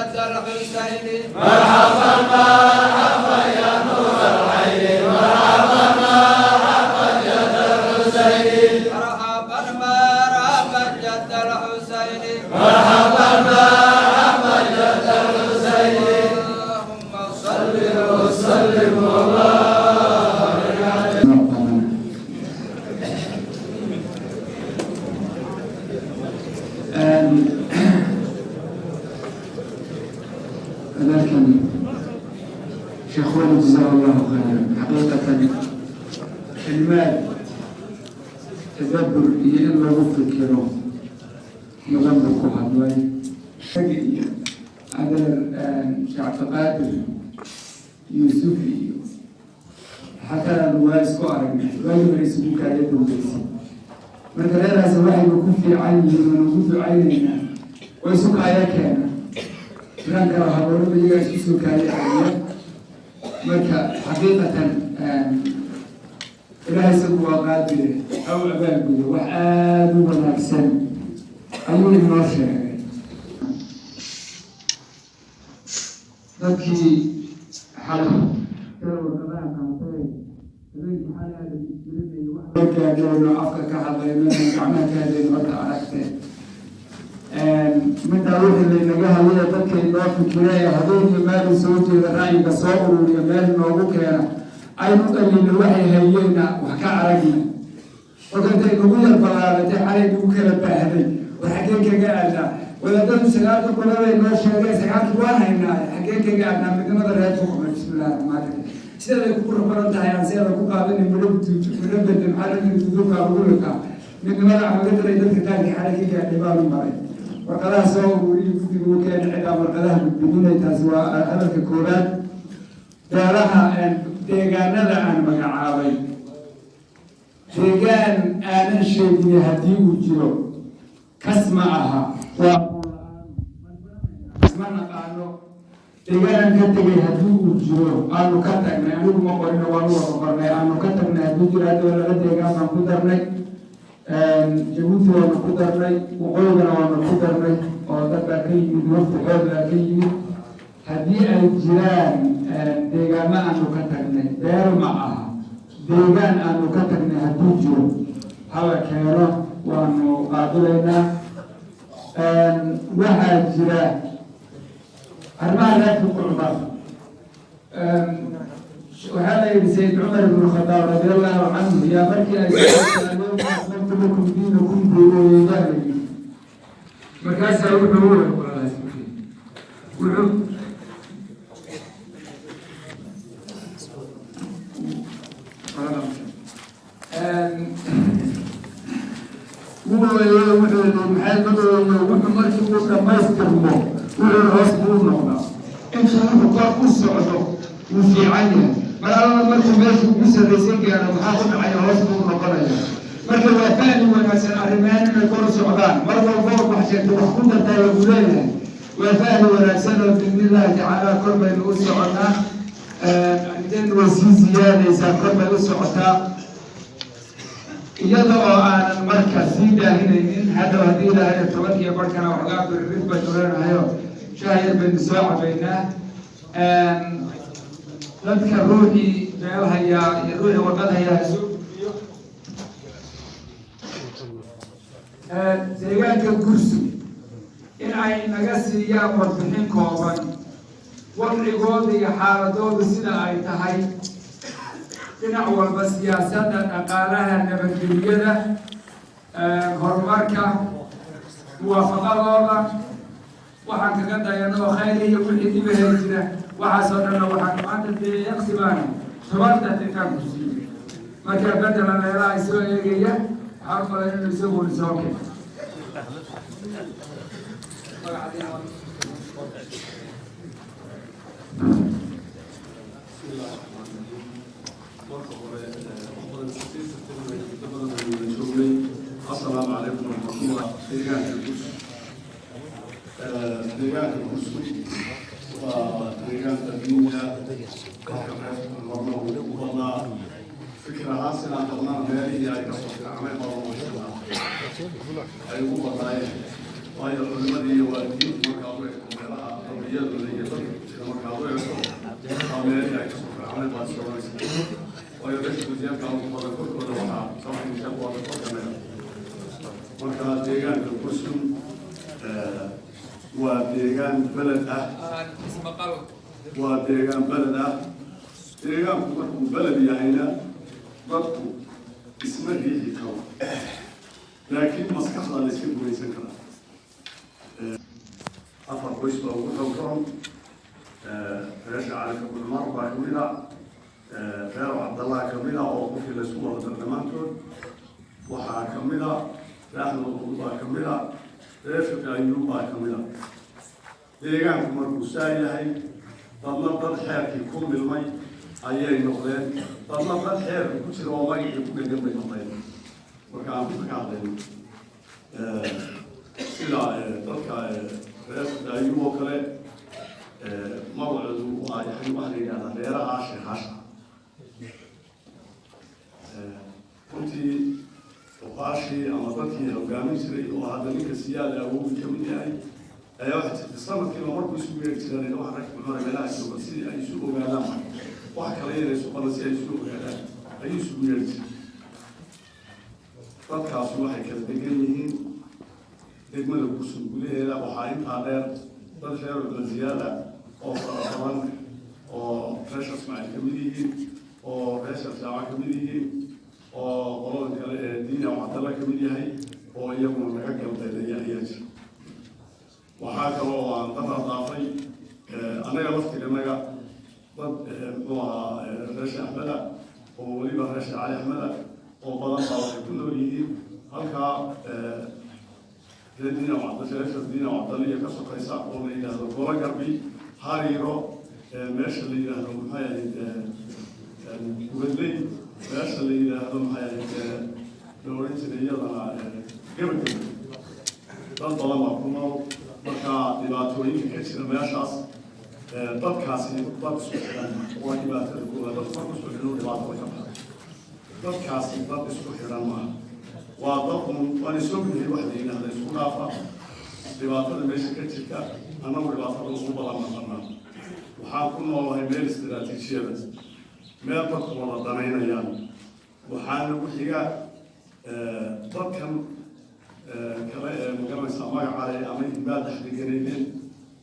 جد الحسين. مرحبا مرحبا يا نور العين، مرحبا مرحبا جد الحسين. مرحبا مرحبا جد الحسين. مرحبا مرحبا جد الحسين. اللهم صل وسلم وبارك عليه. Adeerkan Sheekh Weli, جزاه الله خيرا، xaqiiqatan kalimaad tadabbur iyo in lagu fikiro mudan buu ku hadlay. Isaga iyo adeer Sheekh Cabdiqaadir Yuusuf iyo xataa waa isku aragnay waagii hore, isugu kaaya dambeysay. Marka reeraasi waxaynu ku fiican yihiin oonu ku ducaynaynaa waa isu kaaya keena jiraan kala haboonaba, iyagaa isku soo kaaya celiya. Marka xaqiiqatan Ilaahay isagu waa qaadire, ha u abaalgudo. Wax aada u wanaagsan ayuu inoo sheegay. Dadkii xalay warqadaha qaatay, habeenkii xalay aada isgelinayay, wax loo gaadhayno, afka ka hadlayno, inaan gacmaha ka hadlayno. Horta aragtee middaa wixii laynaga hadlaya, dadka inoo fikira ee habeen iyo maalin soo jeeda, ra'yiga soo ururiya, meel inoogu keena, aynu dhalino, waxay hayeenna wax ka aragna. Kolka intay nagu yar balaabatay xalay, nagu kala baahday, war xaggeen kaga aadnaa? Wadaadadu sagaalka qolabay noo sheegeen, sagaalkii waan haynaa, xaggeen kaga aadnaa midnimada reer Fuqma? Bismillahi raxmaan raxiim. Sideeday ku qurux badan tahay aan sideeda ku qaadani, midho midho bede, maxaa la yiri, duduubkaa lagu liqaa midnimada aan laga daray. Dadka qaarkii xalay ka gaadhay baanu maray warqadaha soo ururiyi, guddiga u keenay, cidaan warqadaha gudbinay. Taasi waa hadalka koowaad. Beelaha deegaanada aan magacaabay, deegaan aanan sheegin haddii uu jiro, kas ma aha, waa isma naqaano. Deegaan ka tegay haddii uu jiro, aanu ka tagnay, anigu ma qorino, waanu wada qornay, aanu ka tagnay hadduu jiro, haddaba laba deegaan baan ku darnay. Jabuuti waanu ku darnay, waqooyigana waanu ku darnay, oo dad baa ka yimid, wafdi xoog baa ka yimid. Haddii ay jiraan deegaamo aanu ka tagnay, beel ma aha, deegaan aanu ka tagnay hadduu jiro, hala keeno, waanu qaabilaynaa. Waxaa jira arrimaha reerka Cumar. Waxaa la yidhi Sayid Cumar ibnu Khadaab رضي الله عنه yaa markii ay اليوم أكملت لكم دينكم buu ooyey baa la yidhi. Markaasaa wuxuu wuxuu wuxuu wuxuu yidhi, maxay madooyo? Wuxuu markii uu dhamaystirmo, wuxuu hoos buu noqdaa. Intuu wuxuu kor u socdo wuu fiican yahay, mar allana markuu meesha ugu sarraysan gaaro, maxaa ku dhacaya? Hoos buu noqonaya. Marka waa fahmi wanaagsan arrimahan inay kor u socdaan. Mar walba oo wax sheegto, wax ku dartaa lagu leeyahay. Waa fahmi wanaagsan oo بإذن الله تعالى kor baynu u soconaa. Arrinteenu way sii siyaadaysaa, kor bay u socotaa, iyada oo aanan marka sii daahinaynin. Hadhow haddii Ilaahay tobankiiyo barhkana waxoogaa biririd baynu leenahayo, shaah yar baynu soo cabaynaa. Dadka ruuxii meel hayaa iyo ruuxii warqad hayaa ha soo gudbiyo. Deegaanka Gursu in ay naga siiyaan warbixin kooban, wadcigooda iyo xaaladoodu sida ay tahay, dhinac walba, siyaasadda, dhaqaalaha, nabadgelyada, horumarka, muwaafaqadooda, waxaan kaga dayano oo khayr iyo wixii dhibahee jira, waxaasoo dhanna waxaan maanta dee yaqsi baan 10 daqiiqaan ku siiyey. Marka bedela meelaha ay soo eegaya, waxaan u malay inuu isaguna soo keno. بسم الله الرحمن الرحيم. Marka hore wax badan sii sirtirnay, muddo badan aynu wada joognay. السلام عليكم ورحمة الله. Deegaanka Gursu, deegaanka Gursu waa deegaan qadiimiya. Dadka reer marna ugu badnaa, fikir ahaan sidaan qabnana, meelihii ay kasoo fiicnay badan ay ugu badnaayeen, waayo culimadii iyo waalidiintu markaa u eegto meelaha qawliyada. raacnay baad soconaysa, waayo reer Jabuutiyaanka ugu badan korkooda waxaa samaynaysa waa korkanaga. Marka deegaanka Gursun waa deegaan beled ah, waa deegaan beled ah. Deegaanku markuu beled yahayna dadku isma riixi karo, laakiin maskaxda la iska gumaysan karaa. Afar qoys baa ugu xoog roon. Reesha Calinka Cumar baa kamid a, reer Cabdallah kamid a, oo qofkii laysku wada dar dhammaantood waxaa kamid a, reer Axmed Qud baa kamid a, reer Fiqi Ayuub baa kamid a. Deegaanku markuu saa yahay, dadna dad xeerkii ku milmay ayay noqdeen, dadna dad xeerka ku jira oo magacii ku dhegan bay noqdeen. Marka aan ka hadlayno sida dadka reer Fiqi Ayuub oo kale, magacoodu waa yahay, waxaa la yidhahdaa reeraha sheekhaasha. Runtii cuqaashii ama dadkii hogaamin jiray, oo hadda ninka Siyaada awowgii ka mid yahay, ayaa waxay jirtay sanadkiiba markuu isu yeeri jireen waxa rag cumar meelaha jooga sidii ay isu ogaadaan, wax kale inay isu badan si ay isu ogaadaan ayuu isugu yeeri jiray. Dadkaasi waxay kala degan yihiin degmada Gursun gudaheeda. Waxaa intaa dheer dad reer Cumar oo fara badan, oo reer Ismaaciil ka mid yihiin, oo reer Shaaca ka mid yihiin, oo qolada kale ee Diina oo Cabdalla ka mid yahay, oo iyaguna naga galbeedeeya ayaa jira. Waxaa kaloo aan dara dhaafay annaga laftiganaga dad, muxuu ahaa, reer Axmeda oo weliba reer Cali Axmeda oo badan baa waxay ku nool yihiin halkaa reer Diina Cabdalla, Diina Cabdalliya ka sokaysa, oo la yidhaahdo Golo Garbi, Hariiro, meesha la yidhaahdo, maxay ahayd, Gubadley, meesha la yidhaahdo, maxay ahayd, la odhan jiray iyadana Gebageb. Dad badan baa ku nool. Marka dhibaatooyinka ka jira meeshaas, dadkaasi dad isku xidhan waa dhibaatada koowaad. Dad marku isku xidhan dhibaatada ka baxa. Dadkaasi dad isku xidhan maaha, waa dad un waan isognahay waxa la yidhahda isku dhaafa. Dhibaatada meesha ka jirta, annagu dhibaatada ugu badan naqanaa. Waxaan ku noolahay meel istiraatiijiyada, meel dadku wada danaynayaan. Waxaa nagu xiga dadkan kale ee magaranaysaa magacale ama inbaa dhex deganaydeen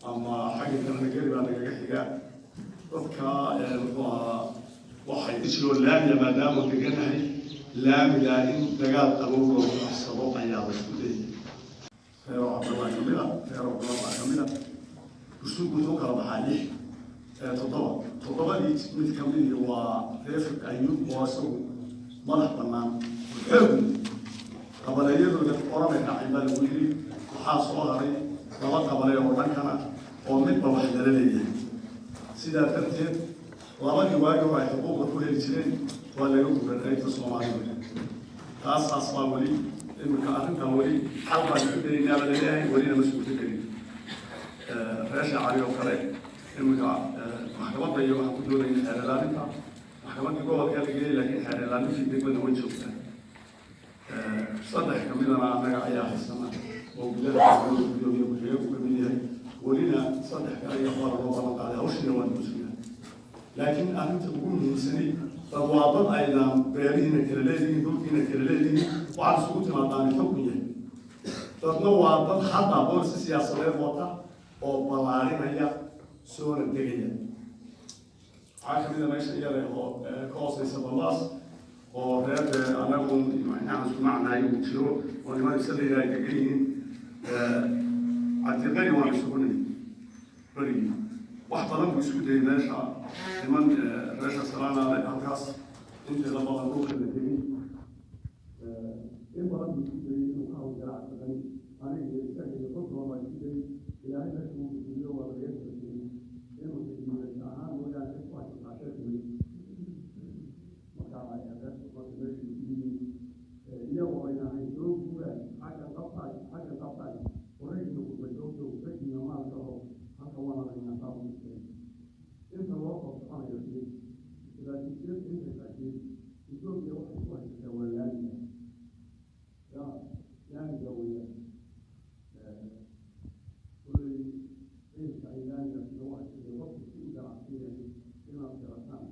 ama xagga kalena geri baa nagaga xiga. Dadka, muxuu ahaa, waxay isoo laamiya maadaama deganahay laamigaa in dagaal qabow loogu qabsado ayaa la isku dayay. Reero Cabdallah kamid a, reero Cumar baa kamid a. Usugu wuxuu kala baxaa lix, toddoba. Toddobadii mid kamidii waa reer Ayuub, oo isagu madax bannaan, xoog qabaleeyadooda oramay raacay baa lagu yiri. Waxaa soo haray laba qabale oo dhankana, oo midba wax lala leeyahay. Sidaa darteed labadii waagi hore ay xuquuqda ku heli jireen waa laga guray qaybta Soomaalida. Taasaas baa weli iminka arrintan weli xal baan isku dayaynaa baa laleeyahay, welina ma suurto gelin. Reesha Cali oo kale iminka maxkamadda iyo waxaan ku doonayna xeer ilaalinta. Maxkamaddii gobolka la geeyey, laakiin xeer ilaalintii degmada way joogtaa. Saddex kamidana annaga ayaa haysana oo gudaha degmada gudoomiye ku-xigeenku ka mid yahay. Welina saddex kale iyo waxbaa loo ballan qaaday, hawshiina waan ku sugnaa. Laakiin arrinta ugu muhiimsani, dad waa dad aydan beerihiina kala leedihiin, dhulkiina kala leedihiin, waxaad isugu timaadaani xukun yahay. Dadna waa dad hadda boolisi siyaasadeed wata oo ballaarinaya, soona degaya. Waxaa kamid a meesha iyada oo ka hooseysa Babaas, oo reer anagu macnaha isku macnahay uu jiro, oo niman isa la yidhaha ay degan yihiin. Cabdiqani waan isugu nimid berigii, wax badan buu isku dayay meesha. Niman reesha Salaanaale halkaas inteeda badan dhulka la degay, in badan buu isku dayay inuu ka hawlgala Cabdiqani. Aniga iyo isaga iyo dad badan baa isku dayay. Ilaahay meesha uu gudbiyo, waa laga kala tegey. Inuu xidhiidhaysa ahaan mooyaane cid ku haysataa sheekh may. Marka marka meesha isugu yimid iyagoo ayna ahayn soo guuraan xagga qabtaay, xagga qabtaay, waraysiga qurba joogto raggiina maalka oo halka waana laynaa saa ugu sheegay. Inta loo soo soconayo fiir istiraatiijiyad intay tahay, Etoobiya waxay ku haysataa waa laamiga, ya laamiga weeyaan. Kulley ciilka ay laamigaasi lagu haysayo, qofku si u ganacsan yahay inaad garataan.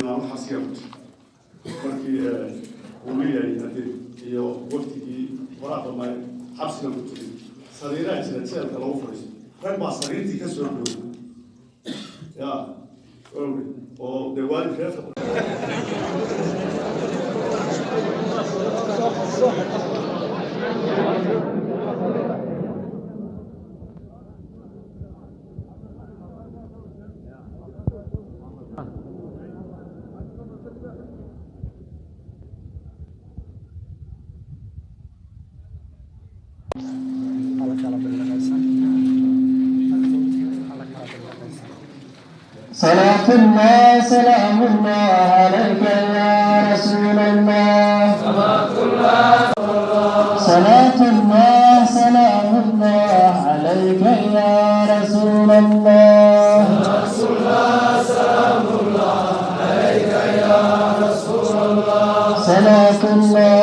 Anu xabsiga ku jira markii kulmiya ay yimaadeen iyo waftigii faraha badnaa, xabsigan ku jiray. Sariiraha jira jeelka lagu fadhiisto, rag baa sariirtii ka soo booday ya oo dee waalid reerka. Ala kala bilaqaysan, ala kala bilaqaysan. صلاة الله سلام الله عليك يا رسول الله. صلاة الله سلام الله عليك يا رسول الله. صلاة الله.